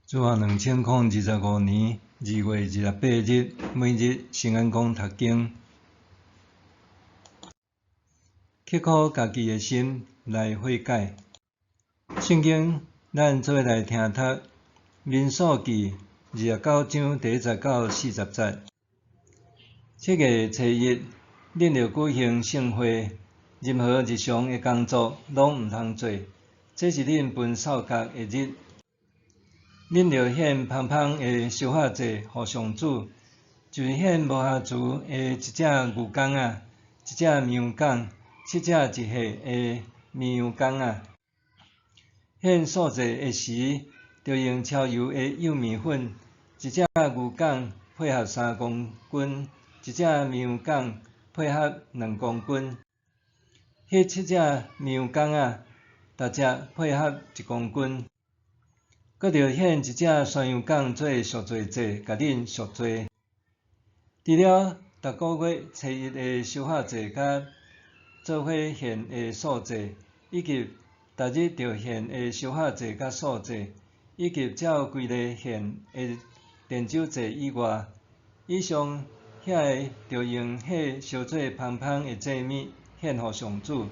主後2025年2月28日，每日聖安講讀經，刻苦家己的心來悔改。聖經咱做伙來聽讀民數記29章第1節到40節。7月初1，恁著舉行聖會，任何日常的工作攏毋通做，這是恁分數割的日。恁著獻芳芳的燒化祭予上主，就是獻無瑕疵的一隻牛犅仔，一隻綿羊犅，七隻一歲的綿羊犅仔。獻素祭的時，著用超油的幼麵粉，一隻牛犅配合3公斤，一隻綿羊犅配合2公斤。彼七隻綿羊犅仔，逐隻配合1公斤。閣著獻一隻山羊犅做贖罪祭，共恁贖罪。除了逐個月初一的燒化祭，佮做伙獻的素祭，以及逐日著獻的燒化祭佮素祭，以及照規例獻的奠酒祭以外，以上遐个著用火燒做芳芳的祭物獻予上主。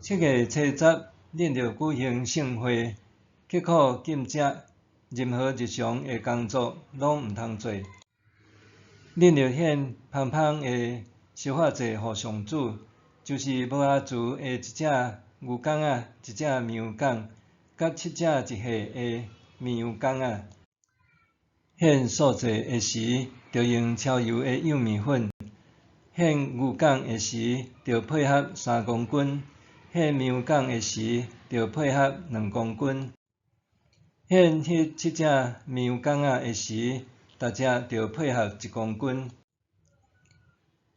7月初10，恁著舉行聖會，刻苦禁食，任何日常的工作攏毋通做。恁著獻芳芳的燒化祭予上主，就是無瑕疵的一隻牛犅仔，一隻綿羊犅，佮七隻一歲的綿羊犅仔。獻素祭的時，著用超油的幼麵粉；獻牛犅的時，著配合3公斤；獻綿羊犅的時，著配合2公斤。獻彼七隻綿羊犅仔的時，逐隻著配合1公斤。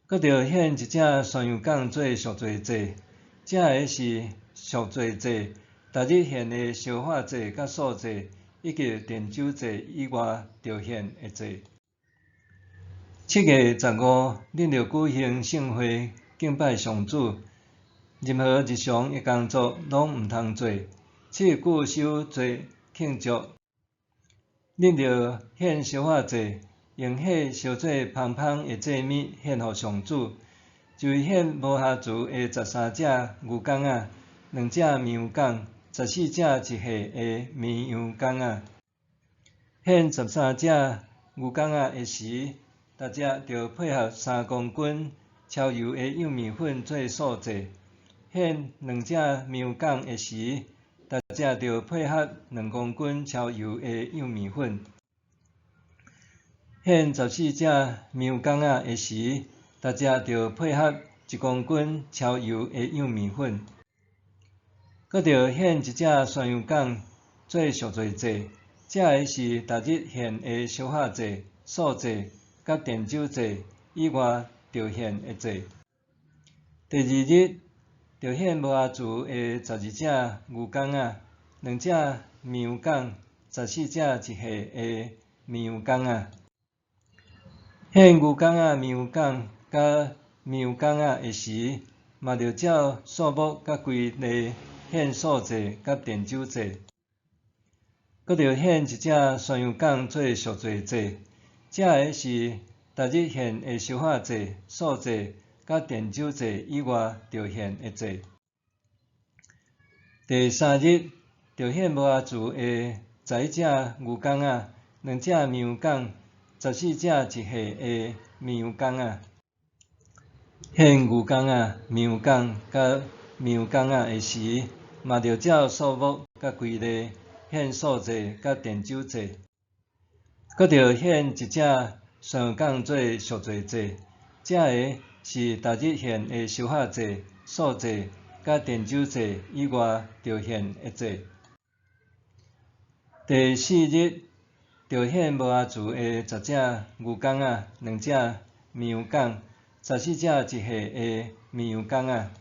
閣著獻一隻山羊犅做贖罪祭，這个是贖罪祭，逐日獻的燒化祭佮素祭，以及奠酒祭以外，著獻的祭。7月15，恁著舉行聖會，敬拜上主，任何日常的工作攏毋通做。七日久守做慶祝，恁著獻燒化祭，用火燒做芳芳的祭物獻予上主，就是獻無瑕疵的13隻牛犅仔，兩隻綿羊犅，14隻一歲的綿羊犅仔。獻13隻牛犅仔的時，逐隻著配合3公斤超油的幼麵粉做素祭；獻兩隻綿羊犅的時，逐隻著配合2公斤超油的幼麵粉。獻14隻綿羊犅仔的時，逐隻著配合1公斤超油的幼麵粉。閣著獻一隻山羊犅做贖罪祭，這个是逐日獻的燒化祭、素祭佮奠酒祭以外著獻的祭。第二日，著獻無瑕疵的12隻牛犅仔，兩隻綿羊犅，14隻一歲的綿羊犅仔。獻牛犅仔、綿羊犅佮綿羊犅仔的時，嘛著照數目佮規例獻素祭佮奠酒祭。閣著獻一隻山羊犅做贖罪祭，這个是逐日獻的燒化祭、素祭佮奠酒祭以外著獻的祭。第三日，著獻無瑕疵的11隻牛犅仔，兩隻綿羊犅，14隻一歲的綿羊犅仔。獻牛犅仔、綿羊犅佮綿羊犅仔的時，嘛著照數目佮規例獻素祭佮奠酒祭。閣著獻一隻山羊犅做贖罪祭，這个是逐日獻的燒化祭、素祭佮奠酒祭以外著獻的祭。第四日，著獻無瑕疵的10隻牛犅仔，兩隻綿羊犅，14隻一歲的綿羊犅仔。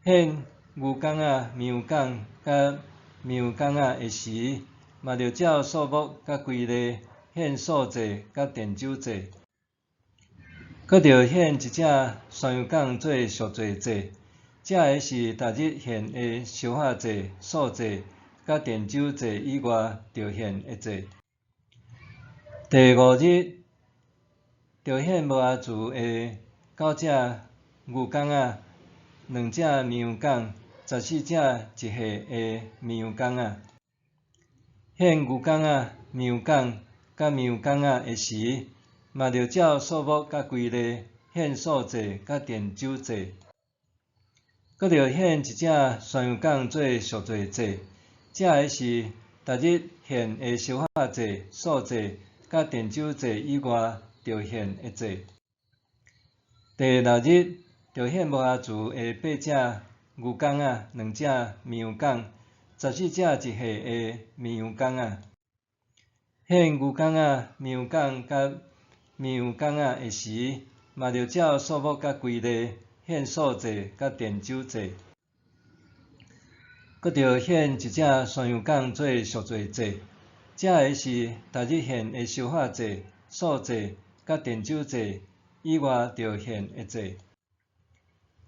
獻牛犅仔、綿羊犅佮綿羊犅仔的時，嘛著照數目佮規例獻素祭佮奠酒祭。閣著獻一隻山羊犅做贖罪祭，這个是逐日獻的燒化祭、素祭佮奠酒祭以外，著獻的祭。第五日，著獻無瑕疵的九隻牛犅仔，兩隻綿羊犅，14隻一歲的綿羊犅仔。獻牛犅仔、綿羊犅佮綿羊犅仔的時，嘛著照數目佮規例獻素祭佮奠酒祭。閣著獻一隻山羊犅做贖罪祭，這个是逐日獻的燒化祭、素祭佮奠酒祭以外，著獻的祭。第六日，著獻無瑕疵的八隻牛犅仔，兩隻綿羊犅，14隻一歲的綿羊犅仔。獻牛犅仔、綿羊犅佮綿羊犅仔的時，嘛著照數目佮規例獻素祭佮奠酒祭。閣著獻一隻山羊犅做贖罪祭，這个是逐日獻的燒化祭、素祭佮奠酒祭以外，著獻的祭。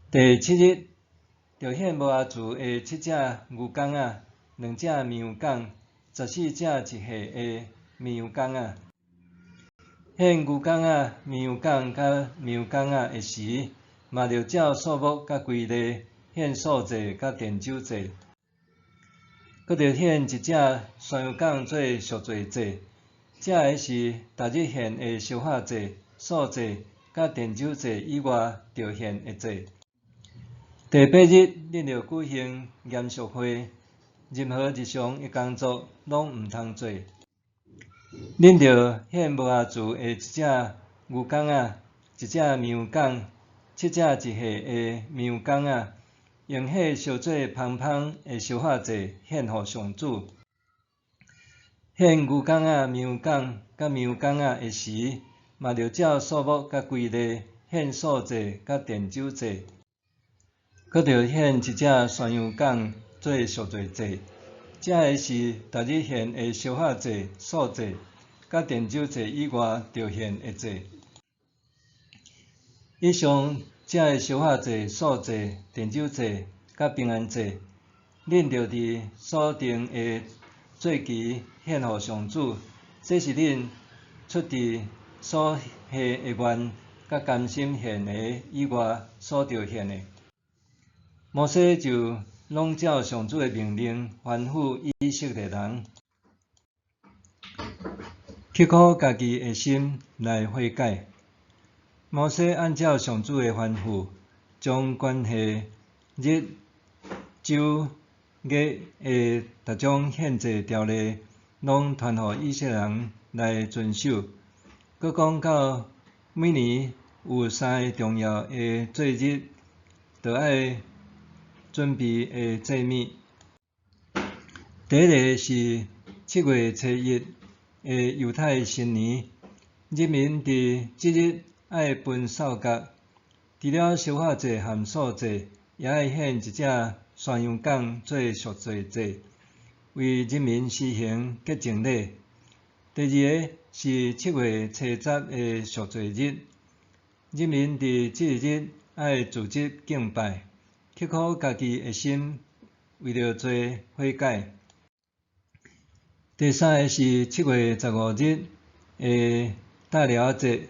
第七日，著獻無瑕疵的七隻牛犅仔，兩隻綿羊犅，14隻一歲的綿羊犅仔。獻牛犅仔、綿羊犅佮綿羊犅仔的時，嘛著照數目佮規例獻素祭佮奠酒祭。閣著獻一隻山羊犅做贖罪祭，這个是逐日獻的燒化祭、素祭佮奠酒祭以外，著獻的祭。第八日，恁著舉行嚴肅會，任何日常的工作攏毋通做。恁著獻無瑕疵的一隻牛犅仔，一隻綿羊犅，七隻一歲的綿羊犅仔，用火燒做芳芳的燒化祭，獻予上主。獻牛犅仔、綿羊犅佮綿羊犅仔的時，嘛著照數目佮規例獻素祭佮奠酒祭。閣著獻一隻山羊犅做贖罪祭，這个是逐日獻的燒化祭、素祭佮奠酒祭以外，著獻的祭。以上這个燒化祭、素祭、奠酒祭佮平安祭，恁著佇所定的節期獻予上主，這是恁出自所許的願佮甘心獻的以外所著獻的。摩西就攏照上主的命令吩咐以色列人，刻苦家己的心來悔改。摩西按照上主的吩咐，將關係日、週、月的逐種獻祭條例，攏傳予以色列人來遵守。閣講到每年有三个重要的節日，著愛準備的祭物。第一个是7月初1的猶太新年，人民佇這日愛分掃角，除了燒化祭和素祭，也愛獻一隻山羊犅做贖罪祭，為人民施行潔淨禮。第二個是7月初10的贖罪日，人民佇這一日愛組織敬拜，刻苦家己的心，為著罪悔改。第三个是7月15日的大寮仔節，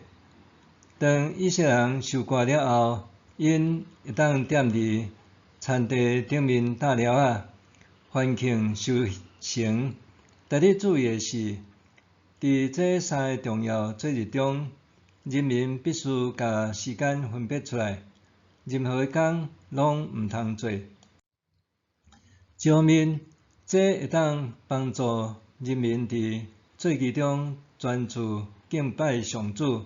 當以色列人收割了後，𪜶會當踮佇田地頂面搭寮仔，歡慶收成。值得注意的是，佇這三个重要節日中，人民必須共時間分別出來，任何工攏毋通做。一方面，這會當幫助人民佇節期中專注敬拜上主；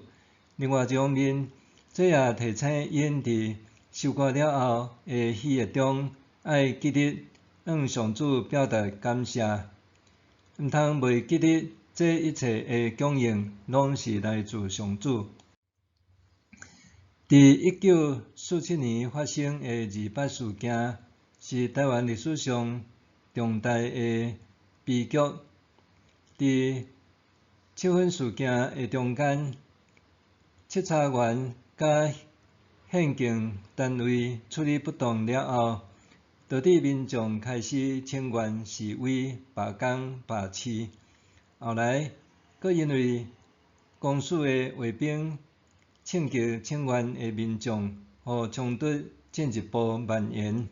另外一方面，這也提醒𪜶佇收割了後的喜悅中，愛記得向上主表達感謝，毋通袂記得這一切的供應攏是來自上主。佇1947年發生的二二八事件，是台灣歷史上重大的悲劇。佇七分事件的中間，徹查員佮憲警單位處理不當了後，導致民眾開始請願示威、罷工、罷市。後來，閣因為公署的衛兵衝擊請願的民眾，予衝突進一步蔓延。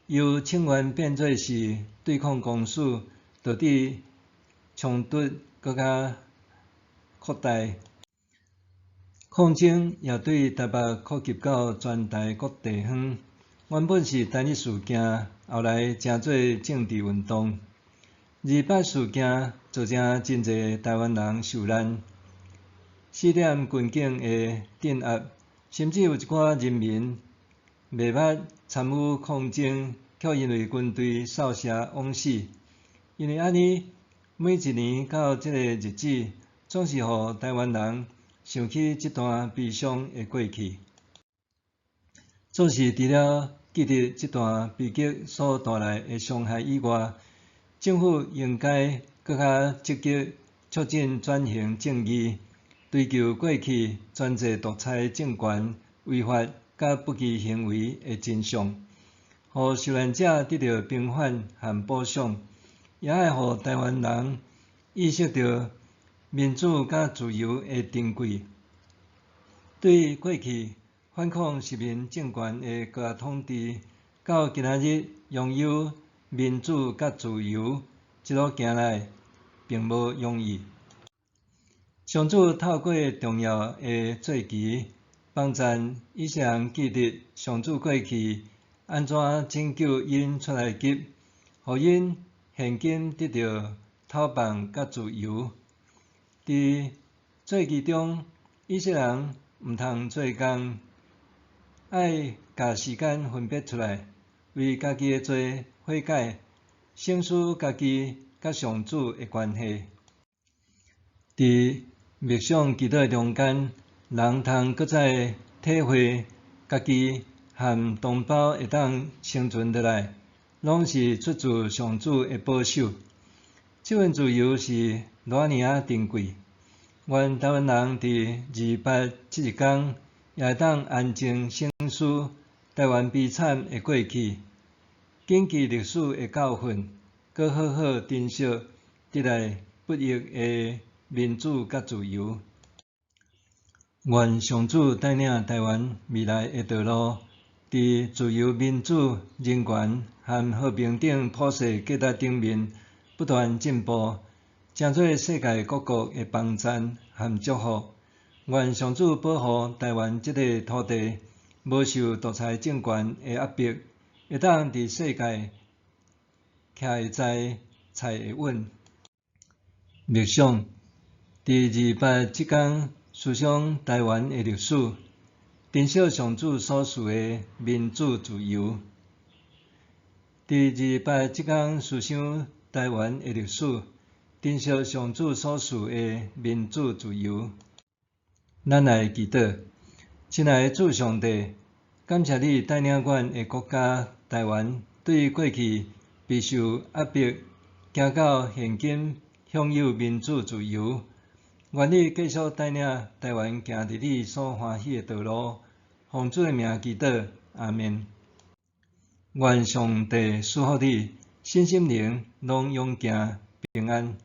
由請願變做是對抗公署，導致衝突閣較擴大。抗爭也對台北擴及到全台各地方。原本是單一事件，後來成做政治運動。二八事件造成真濟台灣人受難，四點軍警的鎮壓，甚至有一寡人民袂捌參與抗爭，卻因為軍隊掃射枉死。因為按呢，每一年到這个日子，總是予台灣人想起這段悲傷的過去。總是除了記得這段悲劇所帶來的傷害以外，政府應該閣較積極促進轉型正義，追究過去專制獨裁政權違法佮不義行為的真相，予受難者得著平反和補償，也愛予台灣人意識著民主佮自由的珍貴。對過去反抗殖民政權的高壓統治，到今仔日擁有民主佮自由，這路行來並無容易。上主透過重要的節期，幫贊以色列人記得上主過去按怎拯救𪜶出埃及，予𪜶現今得著透放佮自由。佇節期中，以色列人毋通做工，愛共時間分別出來，為家己的罪悔改，省思家己佮上主的關係。佇默想祈禱中間，人通閣再體會家己和同胞會當生存落來，攏是出自上主的保守。這份自由是偌爾仔珍貴。願台灣人佇二八這一工，也會當安靜省思台灣悲慘的過去，謹記歷史的教訓，閣好好珍惜得來不易的民主佮自由。願上主帶領台灣未來的道路，佇自由、民主、人權和和平等普世價值頂面不斷進步，成做世界各國的幫贊和祝福。願上主保護台灣這个土地，無受獨裁政權的壓迫，會當佇世界徛會知、踩會穩。默想，佇二八這工思想台灣的歷史，珍惜上主所賜的民主自由。佇二八這工思想台灣的歷史，珍惜上主所賜的民主自由。咱來祈禱，親愛的主上帝，感謝你帶領阮的國家台灣，對過去備受壓迫，行到現今享有民主自由。願你繼續帶領台灣行佇你所歡喜的道路。奉主的名祈禱，阿們。願上帝賜福你，身心靈攏勇健平安。